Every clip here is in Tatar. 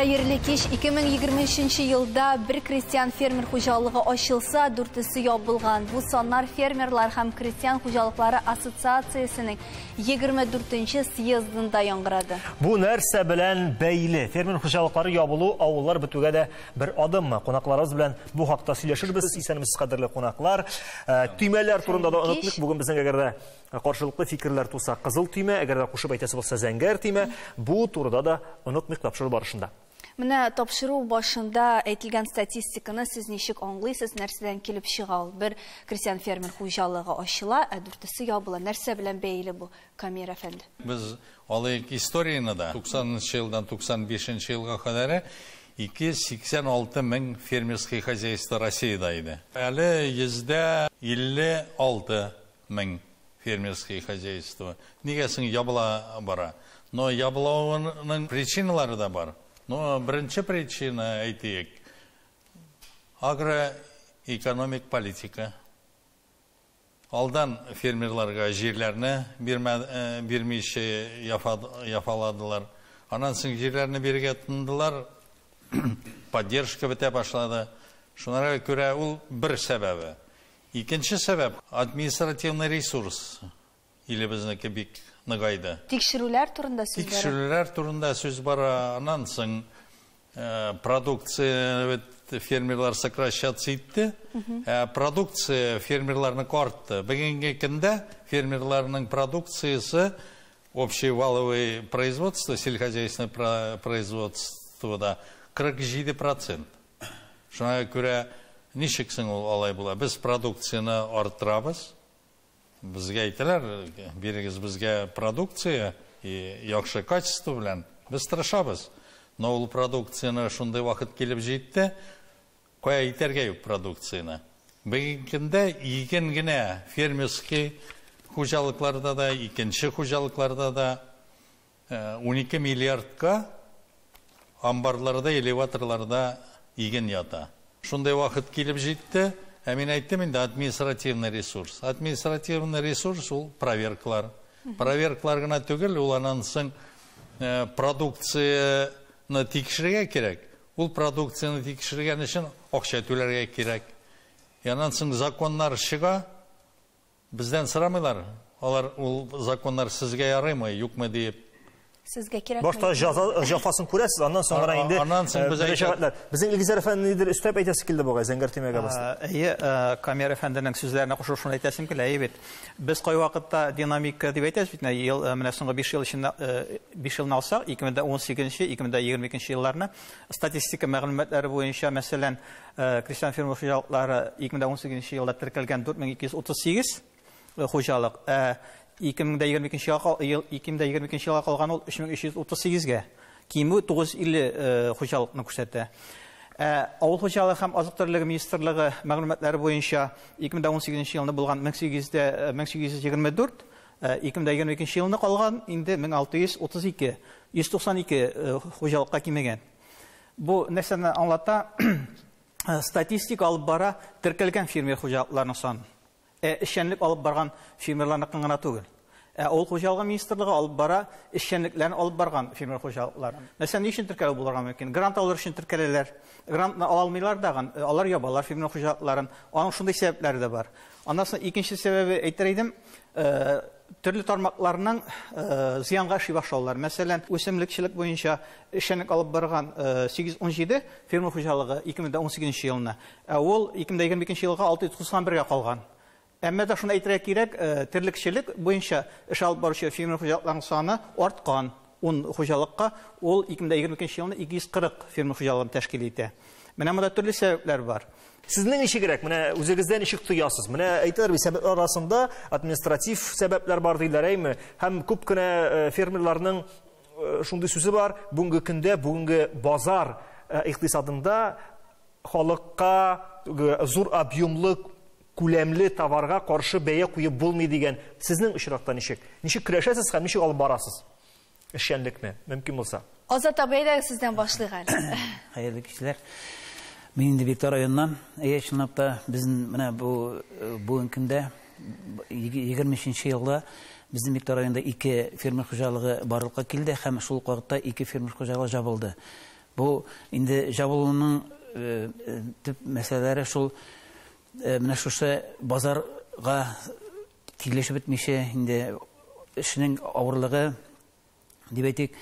Хәерле кич. 2023 елда бер крестьян фермер хуҗалыгы ачылса, дүртесе ябылган. Бу саннар фермерлар һәм крестьян хуҗалыклары ассоциациясенең 24 съездында яңгырады. Бу нәрсә белән бәйле? Фермер хуҗалыклары ябылу авыллар бетүгә дә бер адыммы? Кунакларыбыз белән бу хакта сөйләшербез. Исәнмесез, кадерле кунаклар. Төймәләр турында да онытмыйк. Бүген безнең әгәр дә каршылыклы фикерләр туса, кызыл төймә, әгәр дә кушып әйтәсе булса, зәңгәр төймә. Бу турыда да онытмыйк тапшыру барышында. Менә тапшыру башында әйтелгән статистиканы сез ничек аңлыйсыз, нәрсәдән килеп чыга ул? Бер крестьян фермер хуҗалыгы ачыла, ә дүртесе ябыла. Нәрсә белән бәйле бу, Камил әфәнде? Без алыйк историяне да. 90 елдан 95 елга кадәр 286 мең фермерский хозяйство Россиядә иде. Әле 156 мең фермерский хозяйство. Нигә соң ябыла бара? Но ябылуының причиналары да бар. Но беренче причина, әйтик, агроэкономик политика. Алдан фермерларга җирләрне бирмичә яфаладылар. Аннан соң җирләрне бирергә тотындылар, поддержка бетә башлады. Шуңа күрә ул бер сәбәбе. Икенче сәбәп административный ресурс илебезнеке бик ныгайды. Тикшерүләр турында сүз бара. Тикшерүләр турында сүз бара. Аннан соң продукция фермерлар сокращаться итте. Продукция фермерларныкы артты. Бүгенге көндә фермерларның продукциясе общий валовый производство, сельскохозяйственное производство да 47%. Шуңа күрә ничек соң ул алай була? Без продукцияне арттырабыз. Безгә әйтәләр, бирегез безгә продукция и яхшы качество белән. Без тырышабыз. Но ул продукцияне шундый вакыт килеп җитте, кая итәргә юк продукцияне. Бүгенге көндә иген генә фермерский хуҗалыкларда да, икенче хуҗалыкларда да 12 миллиардка амбарларда, элеваторларда иген ята. Шундый вакыт килеп җитте, ә мин әйттем инде административный ресурс. Административный ресурс ул проверкалар. Проверкалар гына түгел, ул аннан соң продукцияне тикшерергә кирәк. Ул продукцияне тикшергән өчен акча түләргә кирәк. Аннан соң законнар чыга, бездән сорамыйлар. Алар ул законнар сезгә ярыймы, юкмы диеп. Сезгә кирәкме? Башта җафасын күрәсез, аннан соң гына инде, Аннан соң без мөрәҗәгатьләр. Безнең Илгизәр әфәнде нидер өстәп әйтәсе килде бугай, зәңгәр төймәгә басты. Әйе, Камил әфәнденең сүзләренә кушылып шуны әйтәсем килә, әйе бит. Без кайвакытта динамика дип әйтәбез бит, менә ел, менә соңгы 5 ел эчендә, 5 елны алсак, ике мең дә унсигезенче, ике мең дә егерме икенче елларны статистика мәгълүматлары буенча, мәсәлән, крестьян фермер хуҗалыклары ике мең дә унсигезенче елда теркәлгән дүрт мең ике йөз утыз сигез хуҗалык, ике мең дә егерме икенче елга ел, ике мең дә егерме икенче елга калган ул өч мең өч йөз утыз сигезгә кимү тугыз йөз илле хуҗалыкны күрсәтә. Авыл хуҗалыгы һәм азык-төлек министрлыгы мәгълүматлары буенча ике мең дә унсигезенче елны булган мең сигез йөз дә, мең сигез йөз егерме дүрт, ике мең дә егерме икенче елны калган инде мең алты йөз утыз ике, йөз туксан ике хуҗалыкка кимегән. Бу нәрсәне аңлата? Статистика алып бара теркәлгән фермер хуҗалыкларының саны. Эшчәнлек алып барган фермерларныкын гына түгел. Авыл хуҗалыгы министрлыгы алып бара эшчәнлекләрен алып барган фермер хуҗалыклары. Мәсәлән, ни өчен теркәлү булырга мөмкин? Грант алыр өчен теркәләләр. Грантны ала алмыйлар дагын, алар ябалар фермер хуҗалыкларын. Аның шундый сәбәпләре дә бар. Аннан соң икенче сәбәбе әйтер идем, төрле тармакларның зыянга эшли башлаулар. Мәсәлән, үсемлекчелек буенча эшчәнлек алып барган сигез ун җиде фермер хуҗалыгы ике мең дә унсигезенче елны. Ул ике мең дә егерме икенче елга алты йөз туксан бергә калган. Әмма дә шуны әйтергә кирәк, терлекчелек буенча эш алып баручы фермер хуҗалыкларының саны арткан. 10 хуҗалыкка ул ике мең дә егерме икенче елны ике йөз кырык фермер хуҗалыгын тәшкил итә. Менә монда төрле сәбәпләр бар. Сезнең ничегрәк? Менә үзегездә ничек тоясыз? Менә әйтәләр бит, сәбәпләр арасында административ сәбәпләр бар диләр, әйме? Һәм күп кенә фермерларның шундый сүзе бар, бүгенге көндә, бүгенге базар икътисадында халыкка зур объемлы, күләмле товарга каршы бәя куеп булмый дигән. Сезнең очракта ничек? Ничек көрәшәсез һәм ничек алып барасыз эшчәнлекне, мөмкин булса? Азат абый, әйдәгез сездән башлыйк әле. Хәерле кичләр. Мин инде Биектау районыннан. Әйе, чынлап та безнең менә бу бүгенге көндә егерме өченче елда безнең Биектау районында ике фермер хуҗалыгы барлыкка килде һәм шул ук вакытта ике фермер хуҗалыгы жабылды. Бу инде жабылуның төп мәсьәләләре шул менә шушы базарга килешеп бетмичә инде эшенең авырлыгы дип әйтик,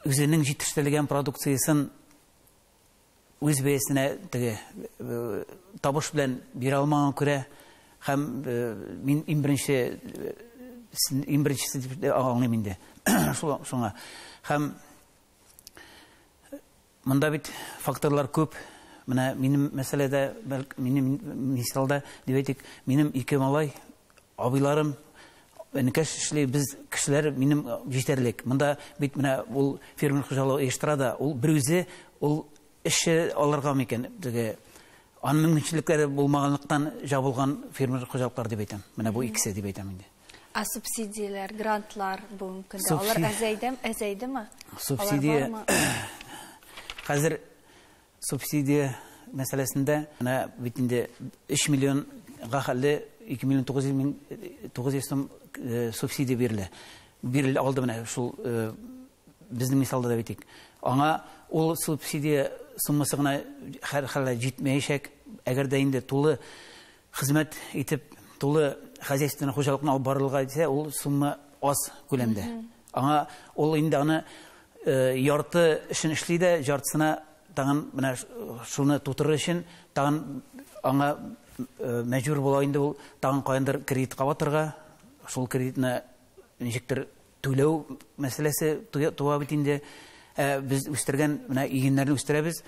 үзенең җитештерелгән продукциясен үз бәясенә теге табыш белән бирә алмаган күрә һәм мин иң беренче иң беренчесе дип аңлыйм инде шуңа. Һәм монда бит факторлар күп. Менә минем мәсьәләдә, минем мисалда дип әйтик, минем ике малай, абыйларым, энекәш эшли, без кешеләр минем җитәрлек. Монда бит менә ул фермер хуҗалыгы оештыра да, ул бер үзе ул эшче алырга микән? Теге аның мөмкинчелекләре булмаганлыктан жабылган фермер хуҗалыклар дип әйтәм. Менә бу икесе дип әйтәм инде. Ә субсидияләр, грантлар бүгенге көндә алар әзәйдеме? Әзәйдеме? Субсидия хәзер субсидия мәсьәләсендә менә бит инде 3 миллионга хәлле 2 миллион 900 мең 900 сум субсидия бирелә. Бирелә алды менә шул безнең мисалда да әйтик. Аңа ул субсидия суммасы гына һәр хәлдә җитмәячәк. Әгәр дә инде тулы хезмәт итеп, тулы хозяйственный хуҗалыкны алып барырга дисә, ул сумма аз күләмдә. Аңа ул инде аны ярты эшен эшли дә, яртысына тагын менә шуны тутырыр өчен тагын аңа мәҗбүр була инде ул тагын каяндыр кредитка батырга, шул кредитны ничектер түләү мәсьәләсе туа бит инде. Без үстергән менә игеннәрне үстерәбез.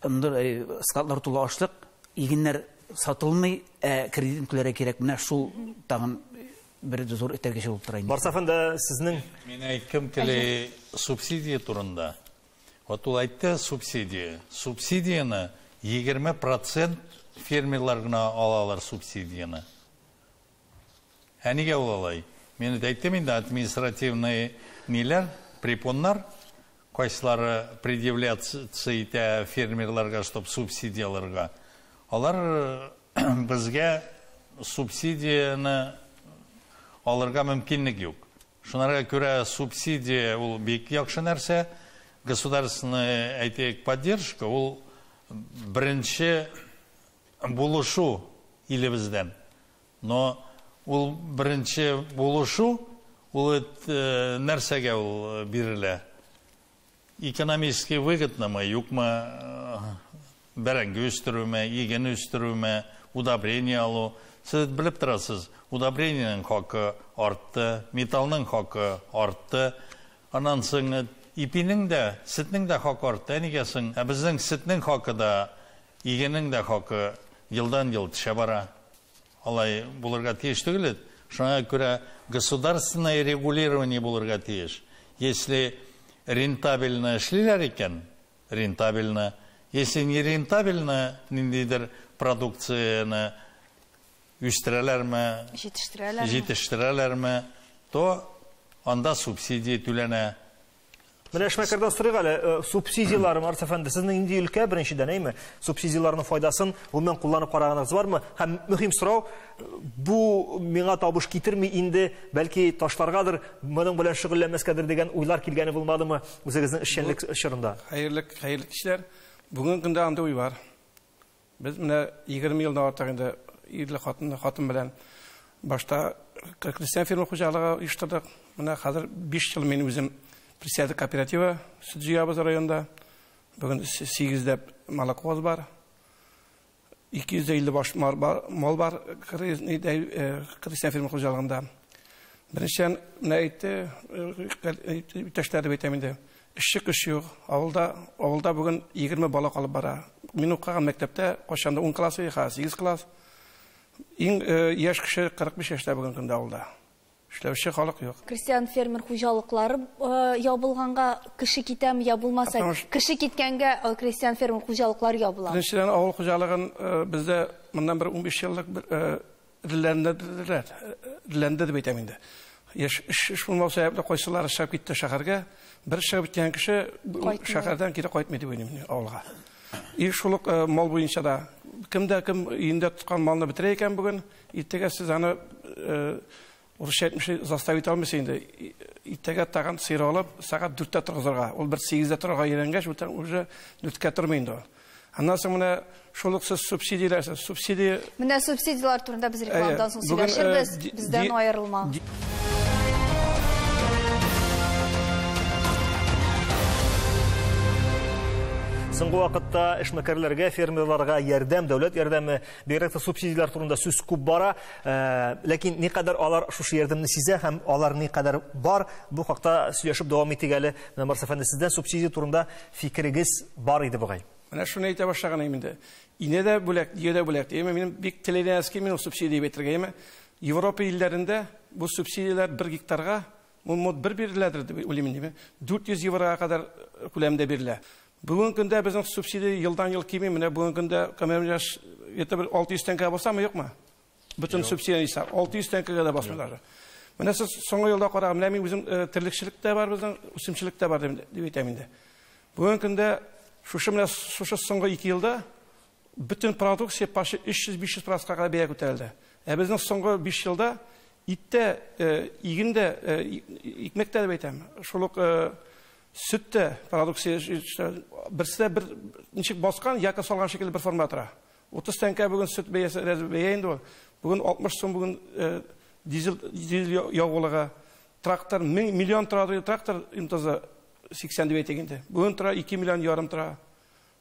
Складлар тулы ашлык, игеннәр сатылмый, кредитын түләргә кирәк. Менә шул тагын бер зур этәргеч булып тора инде. Барс әфәнде, сезнең Мин әйткем килә субсидия турында. Вот ул әйтте субсидия. Субсидияне 20% фермерлар гына алалар субсидияне. Ә нигә ул алай? Мин әйттем инде административный ниләр, препоннар, кайсылары предъявляться итә фермерларга, чтоб субсидия алырга. Алар безгә субсидияне алырга мөмкинлек юк. Шунарга күрә субсидия ул бик яхшы нәрсә. Государственная, әйтик, поддержка ул беренче булышу илебездән. Но ул беренче булышу ул нәрсәгә ул бирелә? Экономически выгодномы, юкмы бәрәңге үстерүме, иген үстерүме, удобрение алу. Сез белеп торасыз, удобрениенең хакы артты, металлның хакы артты. Аннан соң ипинең дә, сөтнең дә хакы артты. Нигә соң? Ә безнең сөтнең хакы да, игенең дә хакы елдан-ел төшә бара. Алай булырга тиеш түгел. Шуңа күрә государственное регулирование булырга тиеш. Если рентабельно эшлиләр икән, рентабельно. Если не рентабельно, ниндидер продукцияне үстерәләрме, җитештерәләрме, җитештерәләрме, то анда субсидия түләнә. Менә эшмәкәрдән сорыйк әле, субсидияләр, Марс әфәнде, сезнең нинди өлкә беренчедән, әйме? Субсидияләрнең файдасын гомумән кулланып караганыгыз бармы? Һәм мөһим сорау, бу миңа табыш китерми инде, бәлки ташларгадыр, моның белән шөгыльләнмәскәдер дигән уйлар килгәне булмадымы үзегезнең эшчәнлек чорында? Хәерле, хәерле кичләр. Бүгенге көндә андый уй бар. Без менә 20 елдан артык инде ирле хатын, хатын белән башта крестьян фермер хуҗалыгы оештырдык. Менә хәзер 5 ел мин үзем председатель кооператива сөт җыябыз районда. Бүген 8-дәп молоковоз бар. 250 баш мал бар крестьян фермер хуҗалыгында. Беренчедән, менә әйтте, иптәшләр дип әйтәм инде. Эшче көч юк. Авылда, авылда бүген 20 бала калып бара. Мин укыган мәктәптә кайчанда 10 класс, хәзер 8 класс. Иң яшь кеше 45 яшьтә бүген көндә авылда. Эшләүче халык юк. Крестьян фермер хуҗалыклары ябылганга кеше китәме, я булмаса, кеше киткәнгә крестьян фермер хуҗалыклары ябыла. Беренчедән, авыл хуҗалыгын бездә моннан бер 15 еллык эрләндерделәр. Эрләнде дип әйтәм инде. Яшь эш булмау сәбәпле кайсылары чыгып китте шәһәргә. Бер чыгып киткән кеше шәһәрдән кире кайтмый дип уйлыйм авылга. И шул ук мал буенча да кемдә кем өендә тоткан малны бетерә икән бүген, иртәгә сез аны урысча әйтмешли заставить алмыйсыз инде. Иртәгә тагын сыер алып, сәгать 4-тә торгызырга. Ул бер 8-дә торырга өйрәнгәч, уже 4-кә тормый инде ул. Аннан соң менә шул ук сез субсидияләр, субсидия. Менә субсидияләр турында без рекламадан соң сөйләшербез, бездән аерылма. Соңгы вакытта эшмәкәрләргә, фермерларга ярдәм, дәүләт ярдәме, бигрәк тә субсидияләр турында сүз күп бара. Ләкин никадәр алар шушы ярдәмне сизә һәм алар никадәр бар, бу хакта сөйләшеп дәвам итик әле. Менә Марс әфәнде, сездән субсидия турында фикерегез бар иде бугай. Менә шуны әйтә башлаган идем инде. Инә дә бүләк, дөя дә бүләк. Әмма минем бик теләгән килми ул субсидия бетерергә. Әмма Европа илләрендә бу субсидияләр 1 гектарга мод бер биреләдер дип уйлыйм инде. 400 еврога кадәр күләмдә бирелә. Бүгенге көндә безнең субсидия елдан-ел кими. Менә бүгенге көндә коммерцияләш это бер 600 тәңкә басамы, юкмы? Бөтен субсидия исә 600 тәңкәгә дә басмыйлар. Менә сез соңгы елда караган, менә мин үзем терлекчелек тә бар безнең, үсемчелек тә бар дип әйтәм инде. Бүгенге көндә шушы менә шушы соңгы 2 елда бөтен продукция пашы 300-500 процентка кадәр бәя күтәрелде. Ә безнең соңгы 5 елда иттә, игендә, икмәктә дип әйтәм. Шул ук сөттә продукция берсе дә бер ничек баскан, яки салган шикелле бер форма тора. 30 тәңкә бүген сөт бәясе бәя инде ул. Бүген 60 сум бүген дизель ягулыгы, трактор миллион тора, трактор МТЗ 80 дип әйтик инде. Бүген тора 2 миллион ярым тора.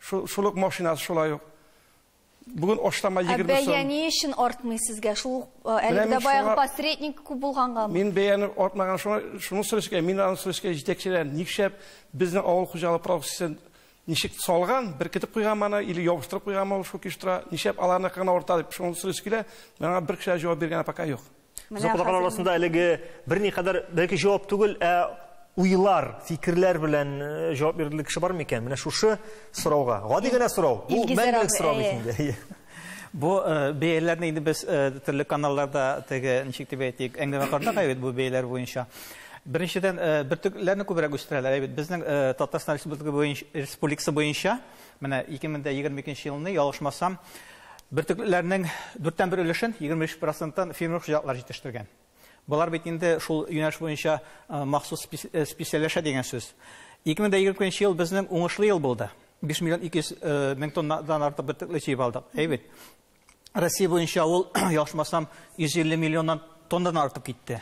Шул ук машинасы шулай ук. Бүген ашлама 20 сум. Ә бәя ни өчен артмый сезгә? Шул әлеге дә баягы посредник күп булгангамы? Мин бәяне артмаган, шуны сорашка, мин аны сорашка җитәкчеләр нишләп безнең авыл хуҗалыгы продукциясен ничек салган, беркетеп куйган маны или ябыштырып куйганмы ул шул кеш тора, нишләп аларны гына арта дип шуны сорашка килә, миңа бер кеше җавап биргән пока юк. Кунаклар арасында әлеге берникадәр бәлки җавап түгел, ә уйлар, фикерләр белән җавап бирерлек кеше бар микән? Менә шушы сорауга. Гади генә сорау. Бу мәңгелек сорау бит инде. Бу бәяләрне инде без төрле каналларда теге ничек дип әйтик, әңгәмә кордык бит бу бәяләр буенча. Беренчедән, бөртекләрне күбрәк үстерәләр. Бит безнең Татарстан Республикасы буенча менә 2022 елны ялгышмасам, бөртекләрнең 1/4 өлешен 23%-тан фермер хуҗалыклары җитештергән. Болар бит инде шул юнәлеш буенча махсус специальләшә дигән сүз. 2022 ел безнең уңышлы ел булды. 5 миллион 200 мең тоннадан артык бөртекле җыеп алдык. Әйбәт. Россия буенча ул, ялгышмасам, 150 миллионнан тоннадан артып китте.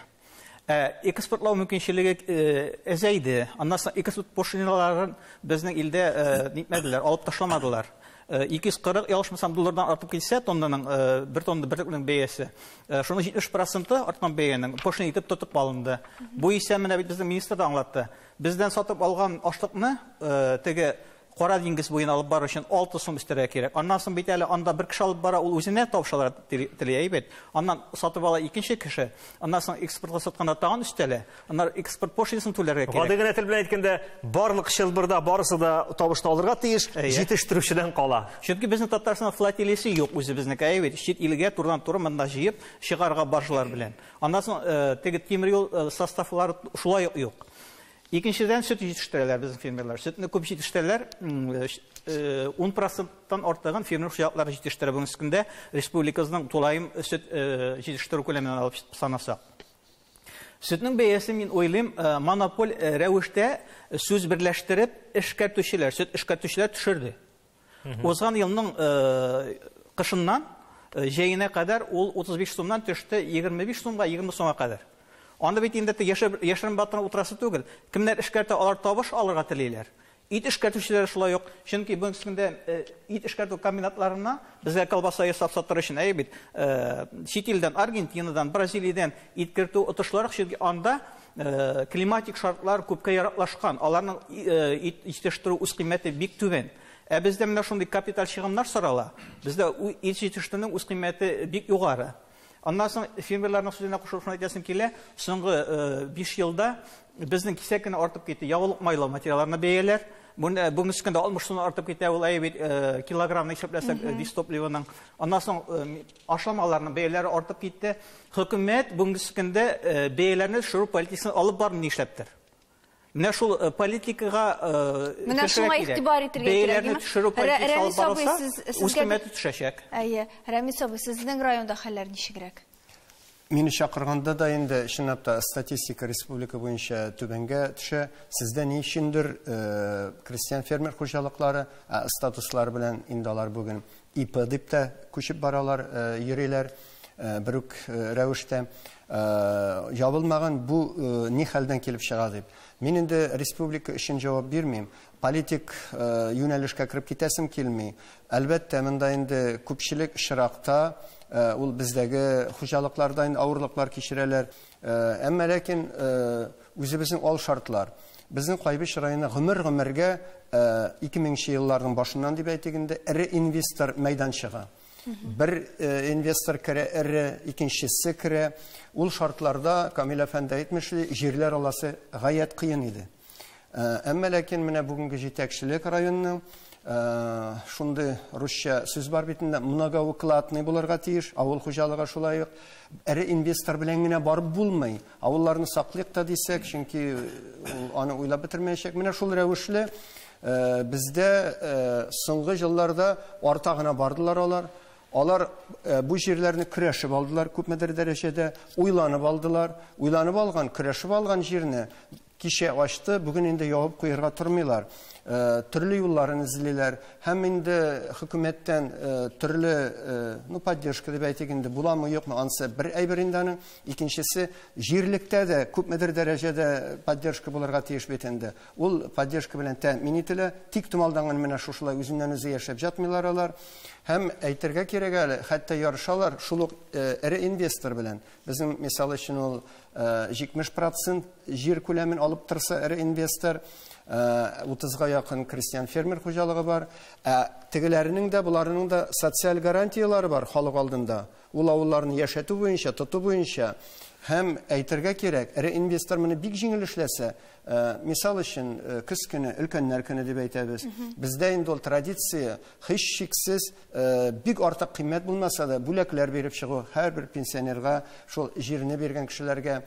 Экспортлау мөмкинчелеге әзәйде. Аннан соң экспорт пошлиналарын безнең илдә нитмәделәр, алып ташламадылар. 240, ялгышмасам, доллардан артып китсә, тоннаның, бер тонна бөртекнең бәясе. Шуның 70% арткан бәянең пошлина итеп тотып алынды. Бу исә менә бит безнең министр да аңлатты. Бездән сатып алган ашлыкны теге Кара диңгез буена алып бару өчен 6 сум өстәргә кирәк. Аннан соң бит әле анда бер кеше алып бара, ул үзенә тапшырырга тели, әйбәт. Аннан сатып ала икенче кеше. Аннан соң экспортка сатканда тагын өстәлә. Аннан экспорт пошлинасын түләргә кирәк. Гади генә тел белән әйткәндә, барлык чылбырда барысы да табышны алырга тиеш, җитештерүчедән кала. Чөнки безнең Татарстан флотилиясе юк үзебезнеке, әйбәт. Чит илгә турыдан-туры монда җыеп чыгарга баржалар белән. Аннан соң теге тимер юл составлары шулай ук юк. Икенчедән, сөт җитештерәләр безнең фермерлар. Сөтне күп җитештерәләр, 10%-тан артыгын фермер хуҗалыклары җитештерә бүгенге көндә республикабызның тулаем сөт җитештерү күләменнән алып санасак. Сөтнең бәясе, мин уйлыйм, монополь рәвештә сүз берләштереп эшкәртүчеләр, сөт эшкәртүчеләр төшерде. Узган елның кышыннан җәенә кадәр ул 35 сумнан төште 25 сумга, 20 сумга кадәр. Анда бит инде яшерен батырып утырасы түгел. Кемнәр эшкәртә, алар табыш алырга телиләр. Ит эшкәртүчеләр шулай ук. Чөнки бүгенге көндә ит эшкәртү комбинатларына безгә колбаса ясап сатыр өчен, әйе бит, чит илдән, Аргентинадан, Бразилиядән ит кертү отышлырак, чөнки анда климатик шартлар күпкә яраклашкан. Аларның ит җитештерү үз кыйммәте бик түбән. Ә бездә менә шундый капиталь чыгымнар сорала. Бездә ит җитештерүнең үз кыйммәте бик югары. Аннан соң фермерларның сүзенә кушылып шуны әйтәсем килә, соңгы 5 елда безнең кисәк кенә артып китте ягулык майлау материалларына бәяләр. Бүгенге көндә 60 сумнан артып китә ул, әйе бит, килограммны исәпләсәк, дистопливоның. Аннан соң ашламаларның бәяләре артып китте. Хөкүмәт бүгенге көндә бәяләрне төшерү политикасын алып бармый нишләптер. Менә шул политикага Менә шуңа игътибар итәргә кирәк. Бәяләрне төшерү политикасы алып барылса, үз кыйммәте төшәчәк. Әйе, Рәмис абый, сезнең районда хәлләр ничегрәк? Мине чакырганда да инде чынлап та статистика республика буенча түбәнгә төшә. Сездә ни өчендер крестьян фермер хуҗалыклары статуслары белән инде алар бүген ИП дип тә күчеп баралар, йөриләр бер үк рәвештә. Ябылмаган бу ни хәлдән килеп чыга дип. Мин инде республика өчен җавап бирмим. Политик юнәлешкә кереп китәсем килми. Әлбәттә, монда инде күпчелек очракта ул бездәге хуҗалыкларда инде авырлыклар кичерәләр. Әмма ләкин үзебезнең ал шартлар. Безнең Кайбыч районы гомер-гомергә 2000 елларның башыннан дип әйтик инде эре инвестор мәйданчыгы. Бер инвестор керә, эре, икенчесе керә. Ул шартларда, Камил әфәнде әйтмешли, җирләр аласы гаять кыен иде. Әмма ләкин менә бүгенге җитәкчелек районның шундый русча сүз бар бит инде, многоукладный булырга тиеш, авыл хуҗалыгы шулай ук. Эре инвестор белән генә барып булмый. Авылларны саклыйк та дисәк, чөнки ул аны уйлап бетермәячәк. Менә шул рәвешле бездә соңгы елларда арта гына бардылар алар. Алар бу җирләрне көрәшеп алдылар күпмедер дәрәҗәдә, уйланып алдылар. Уйланып алган, көрәшеп алган җирне кичә ачты, бүген инде ябып куярга тормыйлар. Төрле юлларын эзлиләр. Һәм инде хөкүмәттән төрле, ну, поддержка дип әйтик инде, буламы, юкмы, ансы бер әйбер инде аның. Икенчесе, җирлектә дә күпмедер дәрәҗәдә поддержка булырга тиеш бит инде. Ул поддержка белән тәэмин ителә. Тик томалдан гына менә шушылай үзеннән үзе яшәп ятмыйлар алар. Һәм әйтергә кирәк әле, хәтта ярышалар шул ук эре инвестор белән. Безнең мисал өчен ул 70% җир күләмен алып торса эре инвестор, 30-га якын крестьян фермер хуҗалыгы бар. Тегеләренең дә, буларының да социаль гарантияләре бар халык алдында. Ул авылларны яшәтү буенча, тоту буенча. Һәм әйтергә кирәк, эре инвестор моны бик җиңел эшләсә, мисал өчен, көз көне, өлкәннәр көне дип әйтәбез. Бездә инде ул традиция, һичшиксез, бик артык кыйммәт булмаса да, бүләкләр биреп чыгу һәрбер пенсионерга, шул җирне биргән кешеләргә,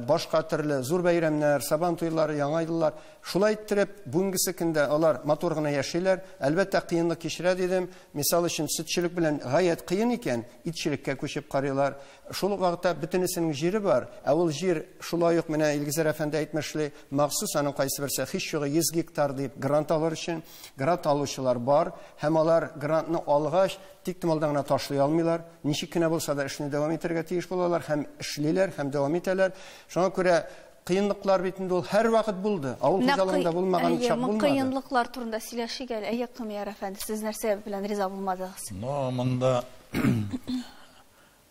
башка төрле зур бәйрәмнәр, сабан туйлары, яңа еллар. Шулай иттереп, бүгенгесе көндә алар матур гына яшиләр. Әлбәттә, кыенлык кичерә дидем. Мисал өчен, сөтчелек белән гаять кыен икән, итчелеккә күчеп карыйлар. Шул ук вакытта бөтенесенең җире бар. Ә ул җир шулай ук менә Илгизәр әфәнде әйтмешли, махсус аның кайсы берсе һич югы 100 гектар дип грант алыр өчен грант алучылар бар. Һәм алар грантны алгач, тик томалдан гына ташлый алмыйлар. Ничек кенә булса да эшне дәвам итәргә тиеш булалар һәм эшлиләр һәм дәвам итәләр. Шуңа күрә кыенлыклар бит инде ул һәрвакыт булды. Авыл хуҗалыгында булмаган чак булмады. Кыенлыклар турында сөйләшик әле. Әйе, Камияр әфәнде, сез нәрсә белән риза булмадыгыз? Но монда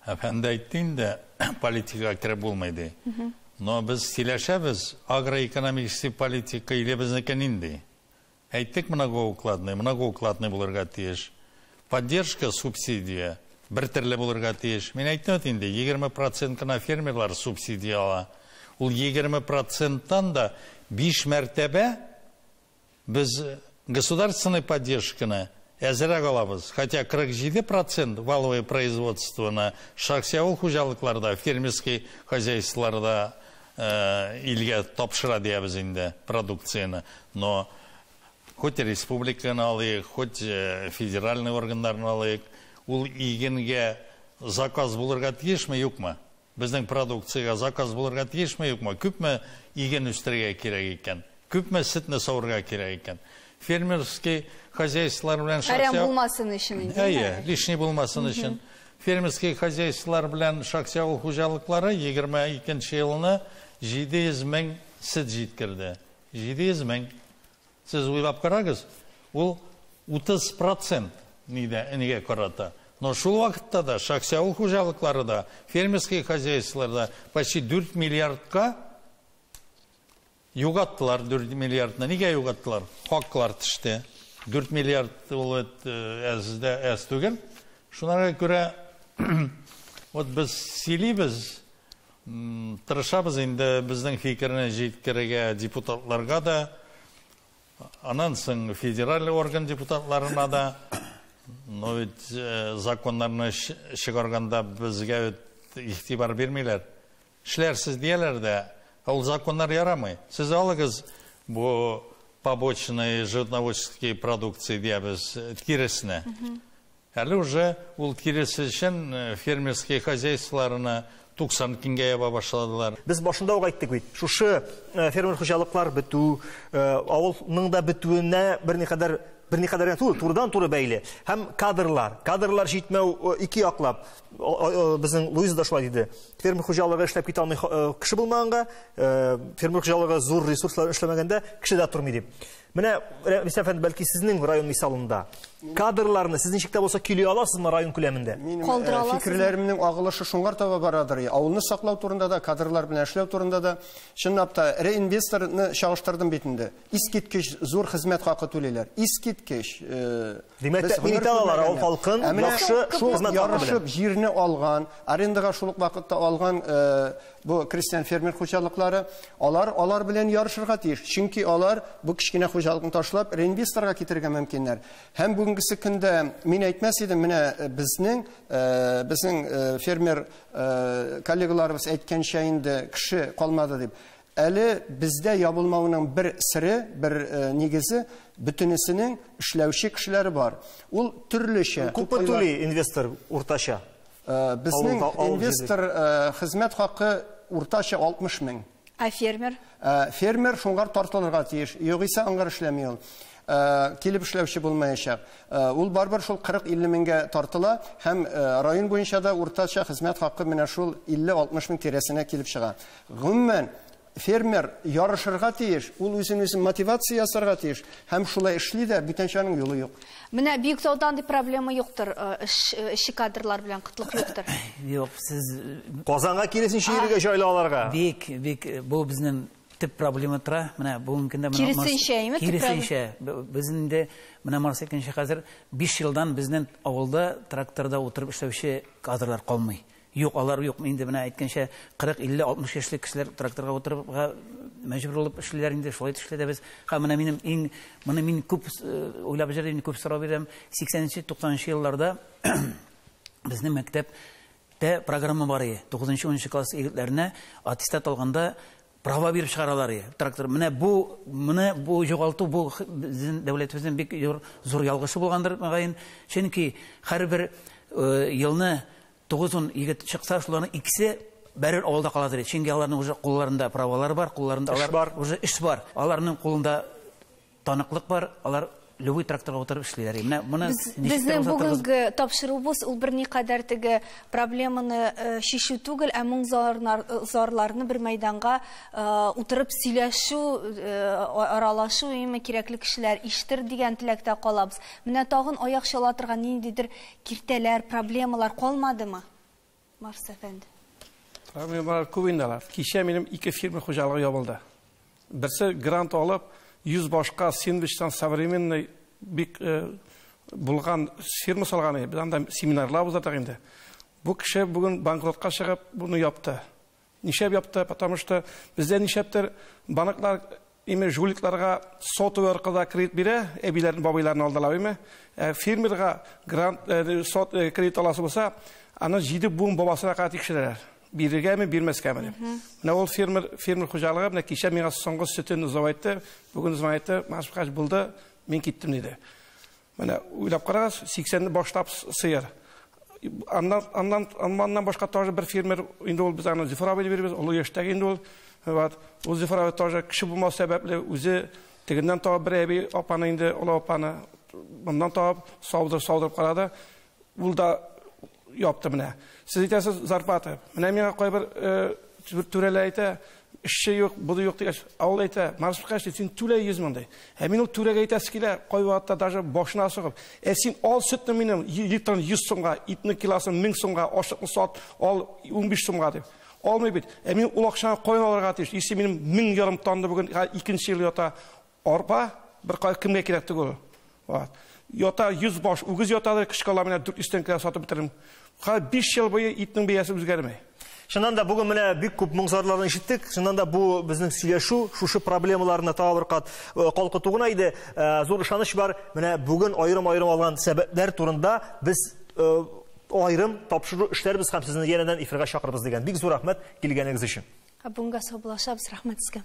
әфәнде әйтте инде, политикага кереп булмый ди. Но без сөйләшәбез, агроэкономический политика илебезнеке нинди? Әйттек многоукладный, многоукладный булырга тиеш. Поддержка, субсидия бер төрле булырга тиеш. Мин әйттем бит инде, 20% кына фермерлар субсидия ала. Ул 20%-тан да 5 мәртәбә без государственной поддержканы әзерәк алабыз. Хотя 47% валовое производствоны шәхси авыл хуҗалыкларда, фермерский хозяйстволарда илгә тапшыра диябез инде продукцияне. Но хоть республиканы алыйк, хоть федеральный органнарны алыйк, ул игенгә заказ булырга тиешме, юкмы? Безнең продукциягә заказ булырга тиешме, юкмы? Күпме иген үстерергә кирәк икән? Күпме сөтне савырга кирәк икән? Фермерский хозяйстволар белән шәхси Әрәм булмасын өчен инде. Әйе, лишний булмасын өчен. Фермерский хозяйстволар белән шәхси авыл хуҗалыклары 22 елны 700 мең сөт җиткерде. 700 мең. Сез уйлап карагыз, ул 30% нигә карата. Но шул вакытта да шәхси авыл хуҗалыклары да, фермерский хозяйстволар да почти 4 миллиардка югаттылар. 4 миллиардны. Нигә югаттылар? Хаклар төште. 4 миллиард ул әз дә әз түгел. Шуңа күрә вот без сөйлибез, тырышабыз инде безнең фикерне җиткерергә депутатларга да, аннан соң федераль орган депутатларына да. Но ведь законнарны чыгарганда безгә бит игътибар бирмиләр. Эшләрсез дияләр дә, ул законнар ярамый. Сез алыгыз бу побочные животноводческие продукции диябез, тиресне. Әле уже ул киресе өчен фермерский хозяйстволарына 90 көнгә яба башладылар. Без башында ук әйттек бит. Шушы фермер хуҗалыклар бетү, авылның да бетүенә берникадәр түгел, турыдан-туры бәйле. Һәм кадрлар җитмәү ике яклап. Безнең Луиза да шулай диде. Фермер хуҗалыгы эшләп китә алмый кеше булмаганга, фермер хуҗалыгы зур ресурслар эшләмәгәндә кеше дә тормый дип. Менә Рәмис әфәнде, бәлки сезнең район мисалында кадрларны сез ничек тә булса көйли аласызмы район күләмендә? Минем фикерләремнең агылышы шуңар таба барадыр. Авылны саклау турында да, кадрлар белән эшләү турында да. Чынлап та реинвесторны чагыштырдым бит инде. Искиткеч зур хезмәт хакы түлиләр. Искиткеч. Димәк, тәэмин итә алалар авыл халкын яхшы хезмәт хакы белән. Ярышып җирне алган, арендага шул ук вакытта алган бу крестьян фермер хуҗалыклары, алар белән ярышырга тиеш. Чөнки алар бу кечкенә хуҗалыкны ташлап реинвесторга китерергә мөмкиннәр. Һәм бүгенгесе көндә мин әйтмәс идем, менә безнең фермер коллегаларыбыз әйткәнчә инде кеше калмады дип. Әле бездә ябылмауның бер сире, бер нигезе, бөтенесенең эшләүче кешеләре бар. Ул төрлечә. Күпме түли инвестор уртача? Безнең инвестор хезмәт хакы уртача 60 мең. Ә фермер? Фермер шуңар тартылырга тиеш. Югыйсә аңгар эшләми ул. Килеп эшләүче булмаячак. Ул барыбер шул 40-50 меңгә тартыла һәм район буенча да уртача хезмәт хакы менә шул 50-60 мең тирәсенә килеп чыга. Гомумән, фермер ярышырга тиеш, ул үзен-үзе мотивация ясарга тиеш һәм шулай эшли дә, бүтәнчә аның юлы юк. Менә Биектаудан андый проблема юктыр, эшче кадрлар белән кытлык юктыр. Юк, сез Казанга киресенчә йөрергә җайлы аларга. Бик, бик бу безнең төп проблема тора. Менә бүгенге көндә менә киресенчә, әйме? Киресенчә. Безнең инде менә Марс икенче хәзер 5 елдан безнең авылда тракторда утырып эшләүче кадрлар калмый. Юк, алар юк. Инде менә әйткәнчә 40, 50, 60 яшьлек кешеләр тракторга утырып мәҗбүр булып эшлиләр инде, шулай эшләдә без. Һәм менә минем иң моны мин күп уйлап йөрдем, күп сорау бирәм. 80-нче, 90-нчы елларда безнең мәктәптә программа бар иде. 9-нчы, 10-нчы класс егетләренә аттестат алганда права биреп чыгаралар иде. Трактор. Менә бу югалту бу безнең дәүләтебезнең бик зур ялгышы булгандыр, мөгаен. Чөнки һәрбер елны 9-10 егет чыкса, шуларның икесе бәрер авылда каладыр. Чөнки аларның уже кулларында правалар бар, кулларында алар уже эш бар. Аларның кулында таныклык бар, алар любой тракторга утырып эшлиләр. Менә моны безнең бүгенге тапшыруыбыз ул берникадәр теге проблеманы чишү түгел, ә моң зарларны бер мәйданга утырып сөйләшү, аралашу, име кирәкле кешеләр иштер дигән теләктә калабыз. Менә тагын аяк чала торган ниндидер киртәләр, проблемалар калмадымы, Марс әфәнде? Проблемалар күп инде алар. Кичә минем ике фирма хуҗалыгы ябылды. Берсе грант алып 100 башка сендвичтан современный бик булган фирма салган иде. Без анда семинарлар уздырдык инде. Бу кеше бүген банкротка чыгып буны япты. Нишләп япты? Потому что бездә нишләптер банклар име жуликларга сотовый аркылы кредит бирә, әбиләрне, бабайларны алдылар име. Фермерга грант кредит аласы булса, аны 7 буын бабасына кадәр тикшерәләр. Бирергәме, бирмәскәме дип. Менә ул фермер хуҗалыгы менә кичә миңа соңгы сөтен озайтты, бүген озайтты, машкач булды, мин киттем диде. Менә уйлап карагыз, 80-не башлап сыер. Аннан башка тоже бер фермер инде ул без аны Зөфәр абый дип бирбез, олы яшьтәге инде ул. Вот, ул Зөфәр абый тоже кеше булмау сәбәпле үзе тегеннән табып бер әби апаны инде, олы апаны моннан табып саудырып карады. Ул да япты менә. Сез әйтәсез зарплата. Менә миңа кайбер түрәләр әйтә, эшче юк, буды юк дигәч, авыл әйтә, Марс Михайлович, син түлә 100 мең ди. Ә мин ул түрәгә әйтәсе килә, кайвакытта даже башына сугып, ә син ал сөтне минем литрын 100 сумга, итне килосын 1000 сумга, ашыкны сат, ал 15 сумга дип. Алмый бит. Ә мин ул акчаны каян алырга тиеш? Если минем 1500 тонна бүген икенче ел ята арпа, бер кемгә кирәк түгел. Вот. Ята 100 баш, үгез ятадыр, кышкала менә 400 тәңкә сатып бетердем. Хәзер 5 ел буе итнең бәясе үзгәрмәй. Чыннан да бүген менә бик күп моң-зарларны ишеттек. Чыннан да бу безнең сөйләшү шушы проблемаларны тагы бер кат калкыту гына иде. Зур ышаныч бар. Менә бүген аерым-аерым алган сәбәпләр турында без аерым тапшыру эшләрбез һәм сезне янәдән эфирга чакырбыз дигән. Бик зур рәхмәт килгәнегез өчен. Ә бүгенгә саубуллашабыз, рәхмәт сезгә.